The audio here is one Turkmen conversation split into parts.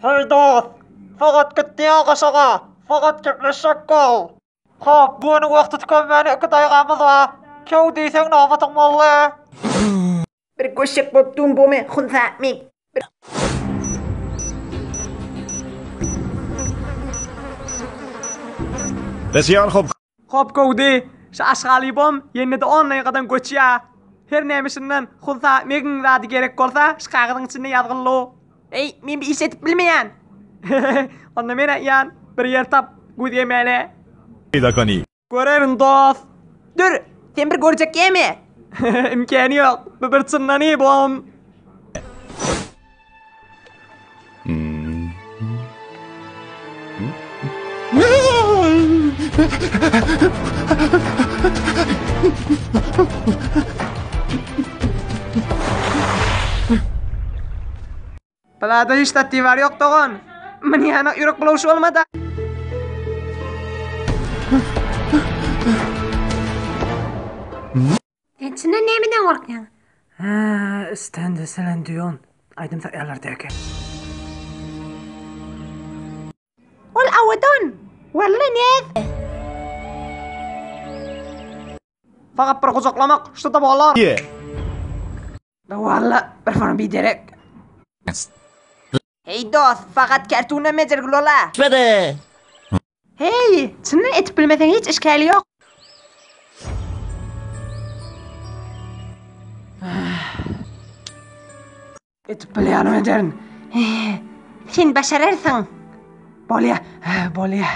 Heý dost, fakat gitdiýä gaşaga, fakat gepleşjek bol. Hop, bu günüň wagty tükenmäne iki daýgamyz bar. Kew diýseň nobatyň boldy. Bir göşek bolup dun bome hunsa men. Besiýar hop. Hop Gowdy, şu aşgalybam ýene-de on daýgadan göçýä. Her nämişinden hunsa megiň zady gerek bolsa şu kagyzyň içinde ýazgyllu. Eý, men bir iş edip bilmeýän. Onda men aýtýan, bir ýer tap, güz ýemeli. Peýda koni. Görerin dost. Dur, sen bir görjek ýeme. Imkany ýok, bu bir çyndan bom. Bulada hiç zat diwar ýok dogan. Muny ýana ýürek bulawşy bolmada. Sen çyndan nämeden gorkýaň? Hä, Stende Selen Dion aýdym saýýarlar eken. Ol awadan. Walla näz. Fakat bir gujaklamak şu-da bolar. Walla bir form biderek. Hey dost, fakat kertuna mecer lola. Hey, çyndan etip bilmeseň hiç işgäli ýok. Etip bilýänim ederin. Sen başararsyň. Bolýa, bolýa.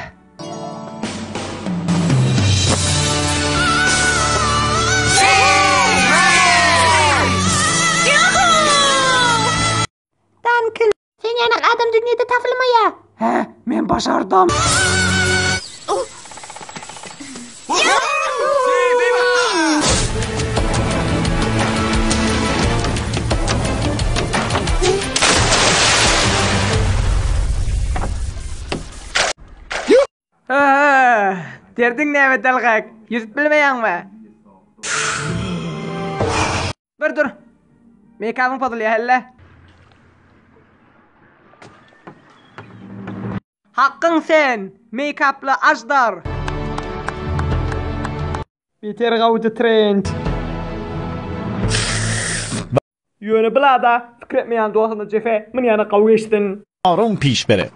Duncan, sen ýanak adam dünýede tapylmaýa. Hä, men başardym. Hä, derdiň näme dalgak? Ýüzüp bilmeýäňmi? Bir dur. Meýkabyň pozulýar helle. Hakyň sen, meýkaply aždar. Beter gawudy trend. Ýöne bilada pikir etmeýän dostuna jefe münýäne gawy geçsin. Arom piş bere.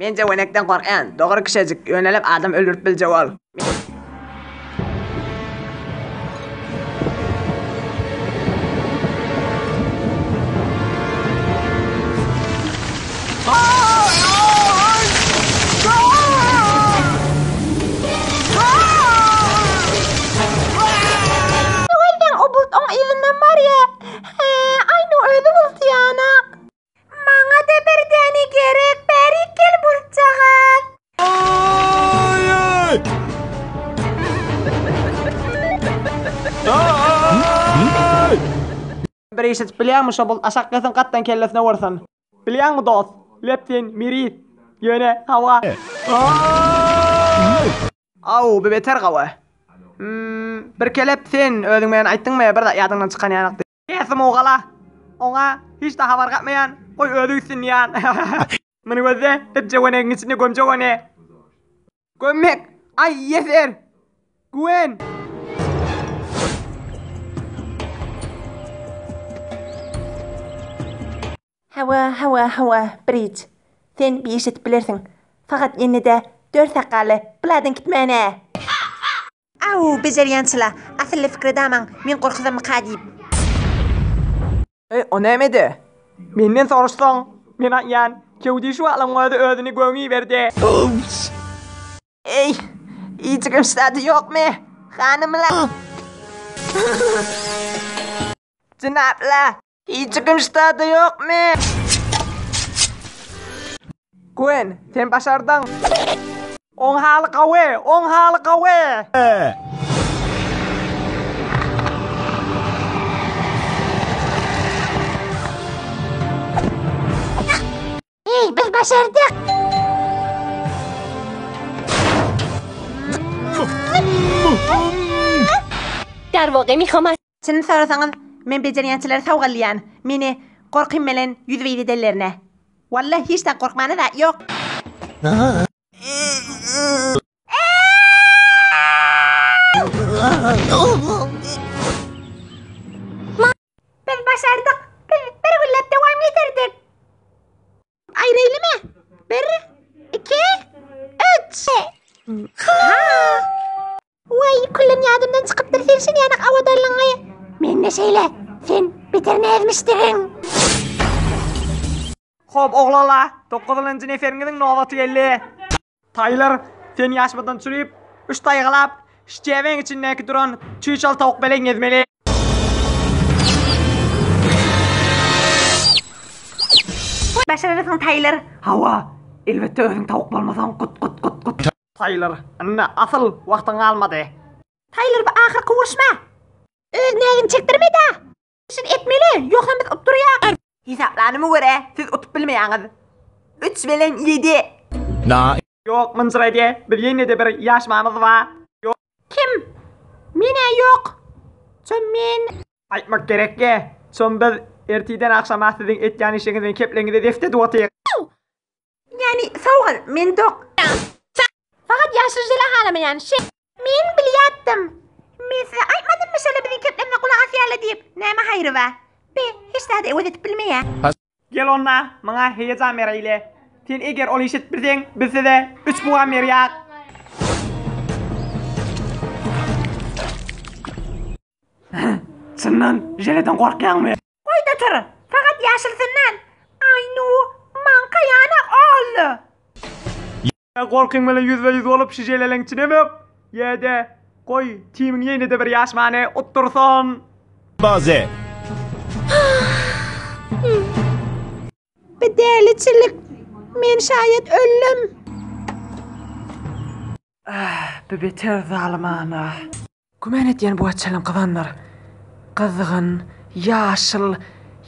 Men jöwenekden gorkýan, dogry kişejik, ýönelip adam öldürip biljek ol. Öwezden o bulut oň yzyndan barýa. Hä, aýny özi bulut ýanak. Maňa-da bir däne gerek, bärik gel bulutjagaz. Bir iş edip bilýäňmi şo bulut aşak gelsin gatdan kellesine ursun. Bilýäňmi dost, lep sen miriz. Ýöne hawa. Aw bu beter gawy. Hmm, bir kelep sen özüň meni aýtdyňmy bir zat ýadyňdan çykan ýanakdy. Näsim ogala? Oňa hiç-de habar gatmaýan, goý özi gitsin diýýän. Muny gözle, hep jöwenegiň içinde gömjek ony. Gömmek! Aý, ýeser! Güwen! Hawa, hawa, hawa, Brij. Sen bir iş edip bilersiň. Fakat ýene-de dört sakgaly buladan gitmän-ä. Aw, bejerýänçila, asylly pikir edamaň, men gorkuzammyka diýip. Eý, o nämedi? Menden soraşsaň, men aýtýan, Kewdi şu wagtlaryň özi özüni göňi berdi. Eý, iýjigim zady ýokmy, hanymlar? Jenaplar, iýjigim zady ýokmy? Gwen, sen başardyň. Oň haly gawy, oň haly gawy. Eý, biz başardyk. Darwaga mihomas. Çynyny sorasaňyz, men bejerýänçileri sawgalýan. Meni. Gorkym bilen ýüzbe-ýüz edenlerine. Walla, hiç zat gorkmana zat ýok. Biz başardyk! Biz bir günläp dowam getirdik! Aýraýlymy? Bir, iki, üç! Ha! Waý, küllem ýadymdan çykypdyr sen şen ýanak awadanlygyňy. Mende şeýle, sen beter näzmişdigiň. Hop, oglanlar, dokuzynjy neferiňiziň nobaty geldi. Taýlar, sen ýaşmadan çürüp, üç taýgalap, şçebeň içindäki duran çüý-çal towuk bilen gezmeli. Başararsyň, Taýlar. Hawa, elbetde özüň towuk bolmasaň, gut gut gut gut. Taýlar, indi asyl wagtyň galmady. Taýlar, bu ahyrky uruşma. Öz näziňi çekdirme-dä. Şuny etmeli, ýogsam biz utdurýas. Hesaplanyma görä, siz utup bilmeýäňiz. Üç bilen ýedi. Na. Ýok, mynjyraýdy. Biz ýene-de bir ýaşmamyz bar. Ýok. Kim? Men-ä ýok. Çom men. Aýtmak gerekge, çom biz ertiden agşama siziň etýän işiňizi kepleňizi deft edip otyr. Ýani sag bol, men dok. Fakat ýaşyl žele halamaýan şe. Men bilýätdim. Men size aýtmadymmy şeýle biziň keplerimize gulak asýarlar diýip. Näme haýry bar. Be, hiç zady öwez edip bilmeýä. Gel onda, maňa heýejan beräýle. Sen eger ol işi edip bilseň, biz size üç puan berýäs. Çyndan, želeden gorkýaňmy? Goý-da tur, fakat ýaşylsyndan. Aýnu, maňka ýana ol. Ýa gorkyň bilen ýüzbe-ýüz bolup şu želeleň içine bök, ýa-da, goý, timiň ýene-de bir ýaşmany utdursyn. Baze. Bu däliçilik. Men şaýat öldüm. Ah, bu beter zalymana. Güman edýän bu açylan gyzandyr. Gyzgyn, ýaşyl,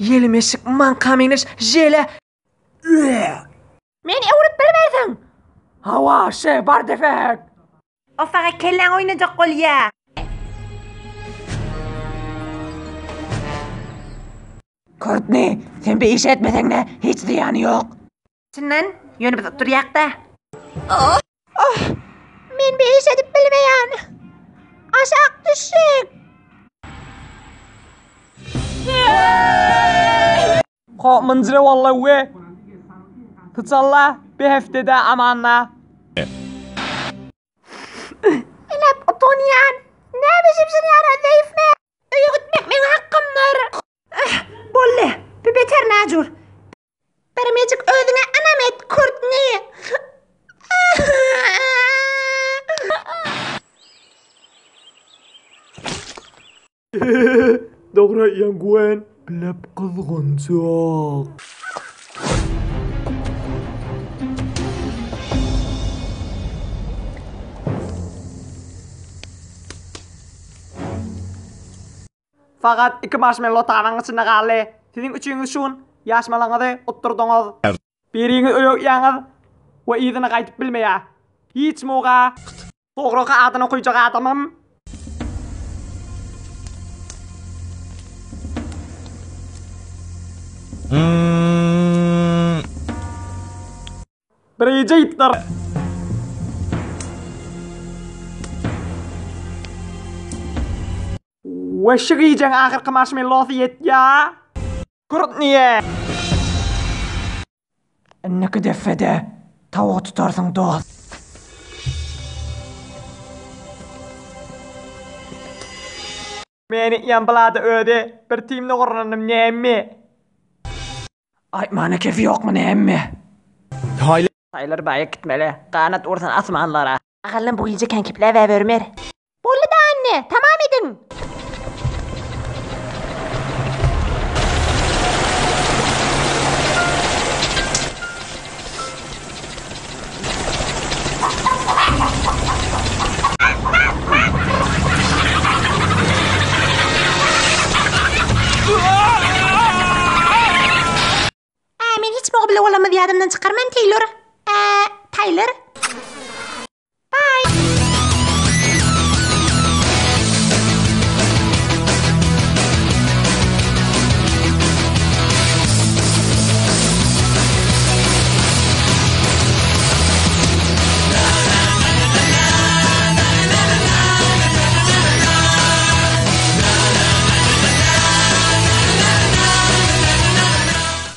ýelmeşik maňka meňzeş žele. Meni öwrüp bilmersiň! Hawa, şe, bar defek! O saňa kelläň oýnajak bolýa. Kortni, sen bir iş etmeseň-de hiç zyýany ýok. Çyndan, ýöne biz utdurýak-da. Oh, men bir iş edip bilmeýän. Aşak düşjek. Ho mynjyra walla we Syçalla bir heftede amanla. Elep utanýan. Näme şipşin ýara zeýifme. Öýe gitmek meň hakkymdyr. Boldy. Bu beter najur. Birmejik özüňe ynam et, Kurtni. Dogry aýtýaň Gwen. Bilep gyzganjak. Fakat iki marşmello tabagyň içinde galdy. Siziň üçiňiz şu gün ýaşmalaryňyzy utdurdyňyz. Biriňiz öýe gitýäňiz we yzyna gaýdyp bilmeýär. Hiç muga. Soňraky adyny okyjak adamym. Birinji ýitdir. We şu gijäň ahyrky marşmellosy ýetýär. Krutnyýe. Indiki depede towugy tutarsyň dost. Meni iýen blada özi bir timde gurnanym näme? Aýtmana kefi ýokmy näme? Taýlar baýa gitmeli. Ganat ursun asmanlara. Agallym bu gije kän kepläbä bermer. Boldy-da anne, tamam ediň! Ä, men hiç bile bolamyz ýadymdan çykarman, Teýlor. Ä, Taýler. Baý!